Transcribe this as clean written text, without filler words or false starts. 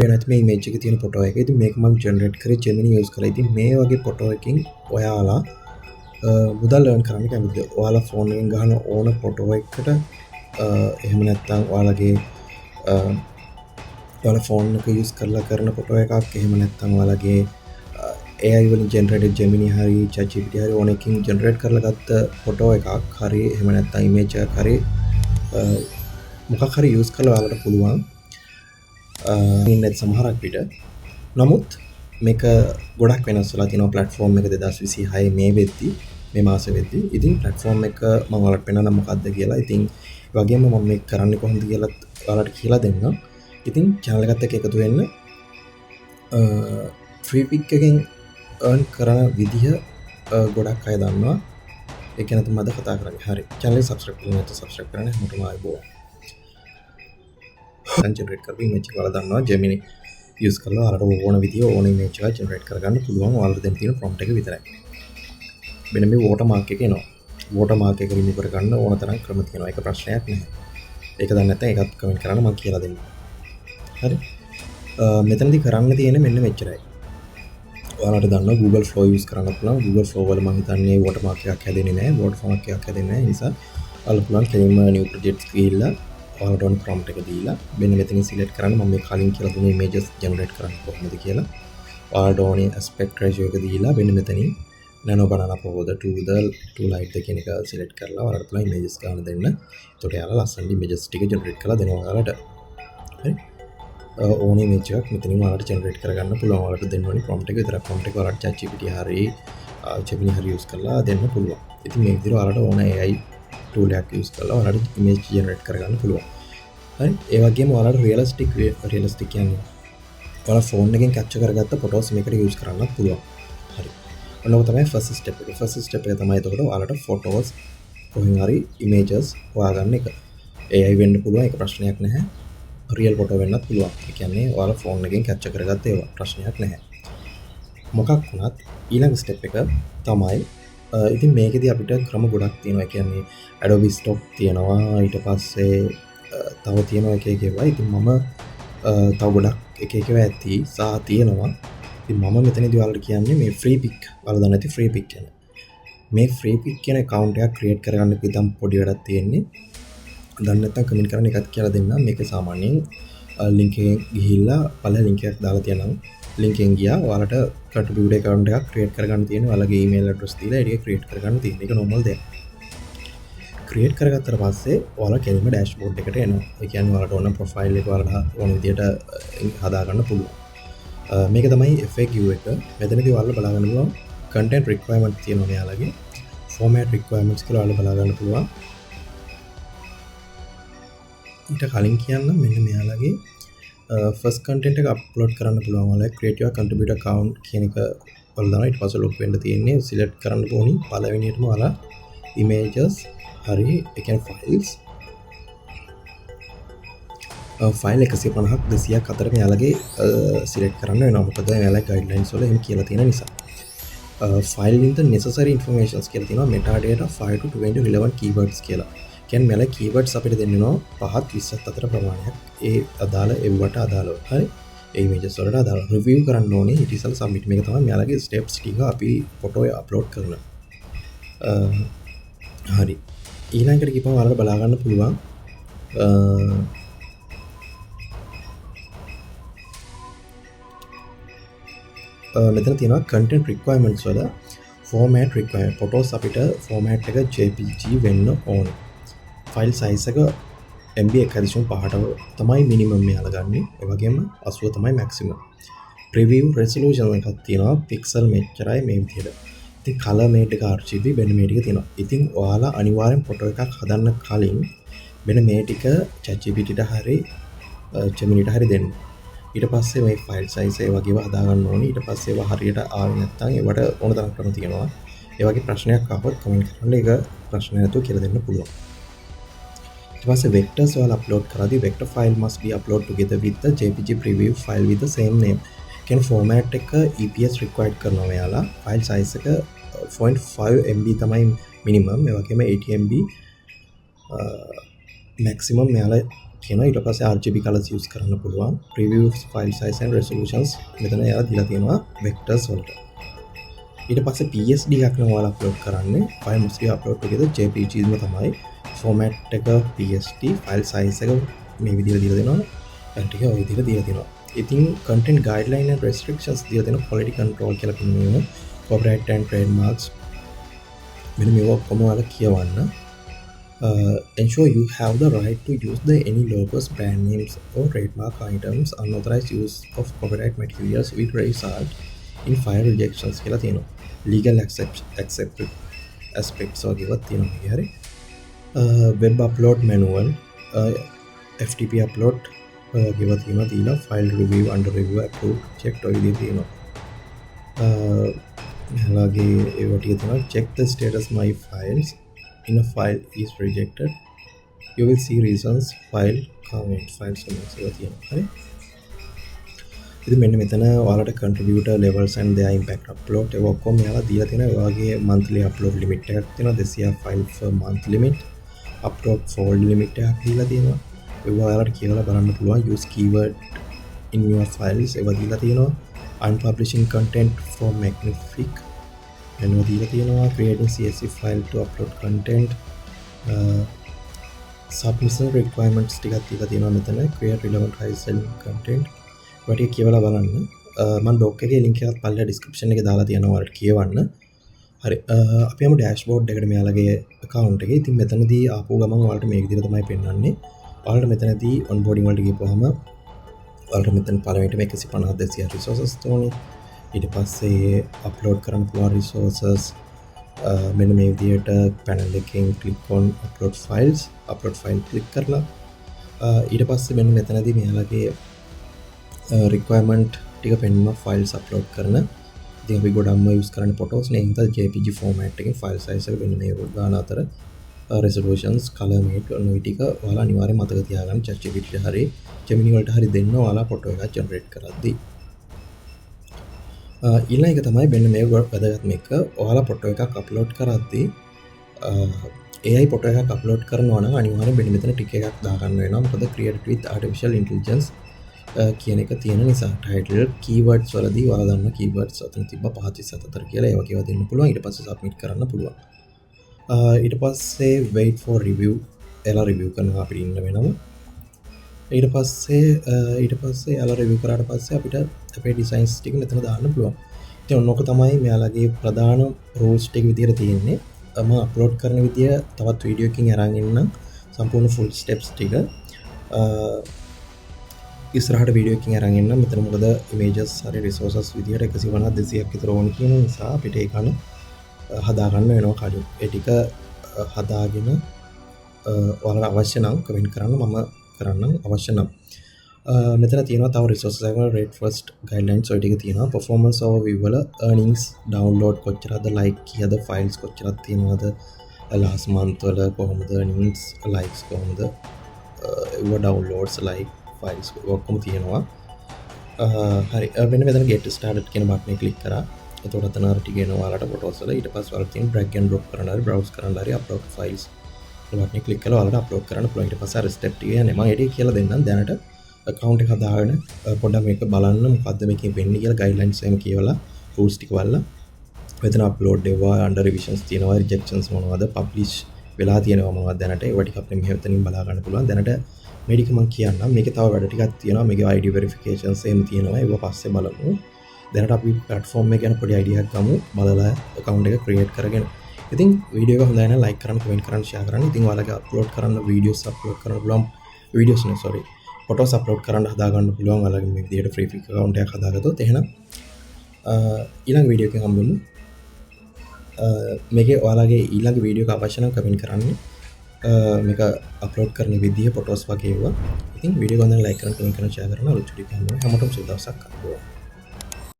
වෙනත් මේ ඉමේජ් එකේ තියෙන ෆොටෝ එක. ඉතින් මේක මම ජෙනරේට් කරේ Gemini use කරලා. ඉතින් මේ වගේ ෆොටෝ එකකින් ඔයාලා මුදල් earn කරන්න කැමතිද? ඔයාලා ෆෝන් එකෙන් ගහන ඕන ෆොටෝ එකකට එහෙම නැත්නම් ඔයාලගේ ඔයාලා ෆෝන් එක යූස් කරලා කරන ෆොටෝ එකක්, එහෙම නැත්නම් ඔයාලගේ AI වලින් ජෙනරේටඩ් Gemini හරි ChatGPT හරි ඕන එකකින් ජෙනරේට් කරලා ගත්ත ෆොටෝ එකක් හරි, එහෙම නැත්නම් ඉමේජ් එකක් හරි මොකක් හරි යූස් කරලා ඔයාලට පුළුවන් ඉන්න සමහරක් විට. නමුත් මේක ගොඩක් වෙනස් වෙලා තියෙනවා ප්ලැට්ෆෝම් එක 2026 මේ වෙද්දි, මේ මාසෙ වෙද්දි. ඉතින් ප්ලැට්ෆෝම් එක මම ඔයාලට පෙන්නන්නම් මොකද්ද කියලා. ඉතින් ඒ වගේම මම මේක කරන්නේ කොහොමද කියලාත් ඔයාලට කියලා දෙන්නම්. ඉතින් channel එකත් එක්ක එකතු වෙන්න. ෆ්‍රී පික් එකෙන් earn කරන විදිහ ගොඩක් අය දන්නවා. ඒ ගැන තමයි අද කතා කරන්නේ. හරි. channel එක subscribe කරලා නැත්නම් subscribe කරන්න. හැමෝටම ආයුබෝවන්. දැන් ජෙනරේට් කරපු ඉමේජ් එක ඔයාලා දන්නවා Gemini use කරලා ඔයාලට ඕන විදිය ඕන ඉමේජ් එකක් ජෙනරේට් කරගන්න පුළුවන්. ඔයාලට දෙන්න තියෙන ප්‍රොම්ප්ට් එක විතරයි. මෙන්න මේ වෝටර් මාක් එක එනවා. වෝටර් මාක් එක රිමූව් කරගන්න ඕන තරම් ක්‍රම තියෙනවා. ඒක ප්‍රශ්නයක් නැහැ. ඒක දන්නේ නැත්නම් ඒකත් කමෙන්ට් කරන්න මම කියලා දෙන්නම්. හරි. මෙතනදී කරන්න තියෙන්නේ මෙන්න මෙච්චරයි. ඔයාලට දන්නවා Google Flow use කරන්න පුළුවන්. Google Flow වල මම හිතන්නේ වෝටර් මාක් එකක් හැදෙන්නේ නැහැ. වෝටර් මාක් එකක් හැදෙන්නේ නැහැ. ඒ නිසා ඔයාලට පුළුවන් කෙලින්ම new projects ගිහිල්ලා ඔයාලට ඕන ප්‍රොම්ප්ට් එක දීලා මෙන්න මෙතනින් සිලෙක්ට් කරන්න මම මේ කලින් කියලා දුන්න ඉමේජස් ජෙනරේට් කරන්න කොහොමද කියලා. ඔයාලට ඕනේ ඇස්පෙක්ට් රේෂියෝ එක දීලා මෙන්න මෙතනින් Nano Banana Pro ද 2 ද 2 Lite ද කියන එක සිලෙක්ට් කරලා ඔයාලට පුළුවන් ඉමේජස් ගන්න දෙන්න. එතකොට එයාලා ලස්සනට ඉමේජස් ටික ජෙනරේට් කරලා දෙනවා ඔයාලට. හරි. ඕනේ ඉමේජ් එකක් මෙතනින් ඔයාලට ජෙනරේට් කරගන්න පුළුවන්. ඔයාලට දෙන්න ඕනේ ප්‍රොම්ප්ට් එක විතරයි. ප්‍රොම්ප්ට් එක ඔයාලට ChatGPT හරි Gemini හරි යූස් කරලා දෙන්න පුළුවන්. ඉතින් මේ විදිහට ඔයාලට ඕන AI tool එකක් යූස් කරලා ඔයාලට ඉමේජ් ජෙනරේට් කරගන්න පුළුවන්. හරි. ඒ වගේම ඔයාලට රියලිස්ටික් කියන්නේ ඔයාලා ෆෝන් එකෙන් කැප්චර් කරගත්ත ෆොටෝස් මේකට යූස් කරන්නත් පුළුවන්. හරි. ඔන්න ඔක තමයි ෆස්ට් ස්ටෙප් එක. ෆස්ට් ස්ටෙප් එක තමයි එතකොට ඔයාලට ෆොටෝස් කොහෙන් හරි ඉමේජස් හොයාගන්න එක. AI වෙන්න පුළුවන්, ඒක ප්‍රශ්නයක් නැහැ. රියල් ෆොටෝ වෙන්නත් පුළුවන්. ඒ කියන්නේ ඔයාලා ෆෝන් එකෙන් කැප්චර් කරගත්ත ඒවා ප්‍රශ්නයක් නැහැ. මොකක් වුණත් ඊළඟ ස්ටෙප් එක තමයි ඉතින් මේකෙදි අපිට ක්‍රම ගොඩක් තියෙනවා. ඒ කියන්නේ Adobe Stock තියෙනවා. ඊට පස්සේ තව තියෙනවා එක එක ඒවා. ඉතින් මම තව ගොඩක් එක එක ඒවා ඇති සහ තියෙනවා. ඉතින් මම මෙතනදී ඔයාලට කියන්නේ මේ ෆ්‍රී පික් ඔයාලා දන්නේ නැති ෆ්‍රී පික් ගැන. මේ ෆ්‍රී පික් කියන ඇකවුන්ට් එකක් ක්‍රියේට් කරගන්න ඉතින් පොඩි වැඩක් තියෙන්නේ. දන්නේ නැත්නම් කමෙන්ට් කරන්න එකත් කියලා දෙන්නම්. මේක සාමාන්‍යයෙන් ලින්ක් එකෙන් ගිහිල්ලා පළවෙනි ලින්ක් එකක් දාලා තියනම්. ලින්ක් එකෙන් ගියා ඔයාලට කන්ට්‍රිබියුට් ඇකවුන්ට් එකක් ක්‍රියේට් කරගන්න තියෙනවා. ඔයාලගේ ඊමේල් ඇඩ්‍රස් දීලා ඒ ටික ක්‍රියේට් කරගන්න තියෙනවා. ඒක නෝමල් දෙයක්. ක්‍රියේට් කරගත්තට පස්සේ ඔයාලා කෙලින්ම ඩෑෂ්බෝඩ් එකට එනවා. ඒ කියන්නේ ඔයාලට ඕන ප්‍රොෆයිල් එක ඔයාලට ඕන විදියට හදාගන්න පුළුවන්. මේක තමයි FAQ එක. මෙතනදී ඔයාලා බලා ගන්න පුළුවන් කන්ටෙන්ට් රික්වයර්මන්ට් තියෙනවා මෙයාලගේ. ෆෝමැට් රික්වයර්මන්ට්ස් කියලා ඔයාලා බලා ගන්න පුළුවන්. ඊට කලින් කියන්න මෙන්න මෙයාලගේ ෆස්ට් කන්ටෙන්ට් එක අප්ලෝඩ් කරන්න පුළුවන්. ඔයාලා ක්‍රියේට් your contributor account කියන එක ඔයාලා දානවා. ඊට පස්සේ ලොග් වෙන්න තියෙන්නේ සිලෙක්ට් කරන්න ඕනි පළවෙනියටම ඔයාලා ඉමේජස් හරි, ඒ කියන්නේ ෆයිල්ස් ෆයිල් 150ක් 200ක් අතර මෙයාලගේ සිලෙක්ට් කරන්න වෙනවා. මොකද මෙයාලගේ ගයිඩ්ලයින්ස් වල එහෙම කියලා තියෙන නිසා. File in the necessary informations කියලා තියෙනවා. Metadata 5 to 20 relevant keywords කියලා. කියන්නේ මෙයාලා keywords අපිට දෙන්න වෙනවා 5ත් 20ත් අතර ප්‍රමාණයක්. ඒ අදාළ එව්වට අදාළව. හරි. ඒ ඉමේජස් වලට අදාළව රිවිව් කරන්න ඕනේ. ඊට ඉස්සෙල්ලා සබ්මිට්. මේක තමයි මෙයාලගේ ස්ටෙප්ස් ටික අපි ෆොටෝ අප්ලෝඩ් කරන. හරි. ඊළඟට ගිහපම ඔයාලට බලා ගන්න පුළුවන්. මෙතන තියෙනවා content requirements වල format requirement. Photos අපිට format එක JPG වෙන්න ඕනේ. ෆයිල් සයිස් එක MB 1.5ට තමයි මිනිමම් මෙයාලා ගන්නෙ. ඒ වගේම 80 තමයි මැක්සිමම්. ප්‍රිවිව් රෙසොලූෂන් එකක් තියෙනවා පික්සල් මෙච්චරයි මේ විදිහට. ඉතින් කලර් මේඩ් එක RGB වෙන මේ ටික තියෙනවා. ඉතින් ඔයාලා අනිවාර්යෙන් ෆොටෝ එකක් හදන්න කලින් වෙන මේ ටික ChatGPT ට හරි Gemini ට හරි දෙන්න. ඊට පස්සේ මේ ෆයිල් සයිස් ඒ වගේව හදාගන්න ඕනේ. ඊට පස්සේ ඒවා හරියට ආවේ නැත්නම් ඒවට ඕන තරම් ක්‍රම තියෙනවා. ඒ වගේ ප්‍රශ්නයක් ආවොත් කමෙන්ට් කරන්න. ඒක ප්‍රශ්න නැතුව කියලා දෙන්න පුළුවන්. ඊට පස්සේ vectors ඔයාලා අප්ලෝඩ් කරද්දී vector file must be uploaded together with the JPG preview file with the same name. කියන්නේ format එක EPS required කරනවා මෙයාලා. ෆයිල් සයිස් එක 0.5 MB තමයි මිනිමම්. ඒ වගේම 80 MB maximum මෙයාලා කියනවා. ඊට පස්සේ RGB colors use කරන්න පුළුවන්. Preview file size and resolutions මෙතන එයාලා දීලා තියෙනවා vectors වලට. ඊට පස්සේ PSD එකක් නම් ඔයාලා අප්ලෝඩ් කරන්නේ, file must be upload together JPG ම තමයි. Format එක PSD, file size එක මේ විදිහට දීලා දෙනවා. ඒ ටික ඔය විදිහට දීලා තියෙනවා. ඉතින් content guideline and restrictions දීලා තියෙනවා. Quality control කියලා පෙන්වනවා, copyright and trademarks. මෙන්න මේවා ඔක්කොම ඔයාලා කියවන්න. Ensure you have the right to use the any logos, brand names or trademark items. Unauthorized use of copyright materials will result in file rejections කියලා තියෙනවා. Legal accept aspects වගේ ඒවත් තියෙනවා මේකේ. හරි, web upload manual, FTP upload වගේ ඒවා තියෙනවා දීලා. File review, under review, approved, checked ඔය විදිහට තියෙනවා. මෙයාලගේ ඒවා ටික තියෙනවා. Check the status my files. In a file is rejected, you will see reasons, file comment, file comments ඒවා තියෙනවා. හරි, ඉතින් මෙන්න මෙතන ඔයාලට contributor levels and their impact, upload ඒවා ඔක්කොම මෙයාලා දීලා තියෙනවා. ඒ වගේ monthly upload limit එකක් තියෙනවා, 200 file per month limit, upload folder limit එකක් දීලා තියෙනවා. ඒවා ඔයාලට කියවලා බලන්න පුළුවන්. Use keyword in your files ඒවා දීලා තියෙනවා. Unpublishing content from Magnific එනවා දීලා තියෙනවා. Creating CSV file to upload content, submission requirements ටිකක් දීලා තියෙනවා මෙතන. Create relevant high selling content ඒවා ටික කියවලා බලන්න. මම ඩොක් එකේ ලින්ක් එකත් පල්ලෙහා ඩිස්ක්‍රිප්ෂන් එකේ දාලා තියෙනවා ඔයාලට කියවන්න. හරි, අපි යමු ඩෑෂ්බෝඩ් එකට මෙයාලගේ account එකේ. ඉතින් මෙතනදී ආපු ගමන් ඔයාලට මේ විදිහට තමයි පෙන්වන්නේ. ඔයාලට මෙතනදී ඔන්බෝඩින් වලට ගිහපුවාම ඔයාලට මෙතන පළවෙනිටම 150 200 රිසෝසස් ඕනේ. ඊට පස්සේ අප්ලෝඩ් කරන්න පුළුවන් රිසෝසස් මෙන්න මේ විදිහට පැනල් එකෙන් click on upload files, upload file click කරලා, ඊට පස්සේ මෙන්න මෙතනදී මෙයාලගේ රික්වයර්මන්ට් ටික පෙන්වනවා ෆයිල්ස් අප්ලෝඩ් කරන. ඉතින් අපි ගොඩක්ම යූස් කරන්නේ ෆොටෝස් නේ. ඒ හින්දා JPG format එකෙන් ෆයිල් සයිස් එක මෙන්න මේ ගාන අතර, රෙසොලූෂන්ස්, කලර් මේට් ඔන්න ඔය ටික ඔයාලා අනිවාර්යෙන් මතක තියාගන්න ChatGPT ට හරි Gemini වලට හරි දෙන්න ඔයාලා ෆොටෝ එකක් ජෙනරේට් කරද්දී. ඊළඟ එක තමයි මෙන්න මේ වැදගත්ම එක. ඔයාලා ෆොටෝ එකක් අප්ලෝඩ් කරද්දී, AI photo එකක් අප්ලෝඩ් කරනවා නම් අනිවාර්යෙන් මෙන්න මෙතන ටික එකක් දාගන්න වෙනවා. මොකද created with artificial intelligence කියන එක තියෙන නිසා. ටයිටල්, කීවර්ඩ්ස් වලදී ඔයාලා දන්න කීවර්ඩ්ස් අතන තිබ්බ 5 34 කියලා. ඒ වගේ ඒවා දෙන්න පුළුවන්. ඊට පස්සේ සබ්මිට් කරන්න පුළුවන්. ඊට පස්සේ wait for review. එයාලා රිවිව් කරනවා, අපිට ඉන්න වෙනවා. ඊට පස්සේ එයාලා රිවිව් කරාට පස්සේ අපිට අපේ ඩිසයින්ස් ටික මෙතන දාන්න පුළුවන්. ඉතින් ඔන්න ඕක තමයි මෙයාලගේ ප්‍රධාන රූල්ස් ටික විදිහට තියෙන්නේ. මම අප්ලෝඩ් කරන විදිය තවත් වීඩියෝ එකකින් අරන් එන්නම්, සම්පූර්ණ ෆුල් ස්ටෙප්ස් ටික ඉස්සරහට වීඩියෝ එකකින් අරන් එන්නම්. මෙතන මොකද ඉමේජස් හරි රිසෝසස් විදිහට 150 200ක් විතර ඕන කියන නිසා අපිට ඒක අන හදාගන්න වෙනවා කලින්. ඒ ටික හදාගෙන ඔයාලට අවශ්‍ය නම් කමෙන්ට් කරන්න, මම කරන්නම් අවශ්‍ය නම්. මෙතන තියෙනවා තව රිසෝසස් එකක්, රේට් ෆස්ට් ගයිඩ්ලයින්ස් ඔය ටික තියෙනවා. පර්ෆෝමන්ස් ඕවර්විව් වල අර්නින්ග්ස්, ඩවුන්ලෝඩ් කොච්චරද, ලයික් කීයද, ෆයිල්ස් කොච්චරක් තියෙනවද, ලාස්ට් මන්ත් වල කොහොමද අර්නින්ග්ස්, ලයික්ස් කොහොමද, ඒවා ඩවුන්ලෝඩ්ස්, ලයික්, ෆයිල්ස් ඔක්කොම තියෙනවා. හරි, මෙන්න මෙතන get started කියන බටන් එක ක්ලික් කරා. එතකොට අතන අර ටික එනවා ඔයාලට ෆොටෝස් වල. ඊට පස්සේ ඔයාලට තියෙන drag and drop කරන්න හරි, browse කරන්න හරි, upload files button එක ක්ලික් කරලා ඔයාලට අප්ලෝඩ් කරන්න පුළුවන්. ඊට පස්සේ අර ස්ටෙප් ටික යන්නේ. මම ඒ ටික කියලා දෙන්නම්. දැනට account එක හදාගෙන පොඩ්ඩක් මේක බලන්න මොකද්ද මේකෙන් වෙන්නේ කියලා. ගයිඩ්ලයින්ස් එහෙම කියවලා, රූල්ස් ටික බලලා, මෙතන අප්ලෝඩ් ඒවා, අන්ඩර් රිවිෂන්ස් තියෙනවා, රිජෙක්ෂන්ස් මොනවද, පබ්ලිෂ් වෙලා තියෙනවා මොනවද දැනට, ඒවා ටික අපිට මෙහෙම එතනින් බලා ගන්න පුළුවන්. දැනට මේ ටික මම කියන්නම්. මේකේ තව වැඩ ටිකක් තියෙනවා. මේකේ ID verifications එහෙම තියෙනවා. ඒවා පස්සේ බලමු. දැනට අපි ප්ලැට්ෆෝම් එක ගැන පොඩි අයිඩියා එකක් ගමු බලලා, account එක ක්‍රියේට් කරගෙන. ඉතින් වීඩියෝ එක හොඳයි නම් ලයික් කරන්න, කමෙන්ට් කරන්න, ෂෙයා කරන්න. ඉතින් ඔයාලගේ අප්ලෝඩ් කරන්න වීඩියෝස් අප්ලෝඩ් කරන්න පුළුවන්, වීඩියෝස් නේ, සෝරි, ෆොටෝස් අප්ලෝඩ් කරන්න හදාගන්න පුළුවන් ඔයාලගේ මේ විදිහට ෆ්‍රී account එකක් හදාගත්තොත්. එහෙනම් ඊළඟ වීඩියෝ එකෙන් හම්බෙමු. මේකේ ඔයාලගේ ඊළඟ වීඩියෝ එක අවශ්‍ය නම් කමෙන්ට් කරන්න, මේක අප්ලෝඩ් කරන විදිහ, ෆොටෝස් වගේ ඒවා. ඉතින් වීඩියෝ එක හොඳ නම් ලයික් කරන්න, කමෙන්ට් කරන්න, ෂෙයා කරන්න. අලුත් වීඩියෝ එකක් හම්බ වෙනවා. හැමෝටම සුබ දවසක්. ආයුබෝවන්.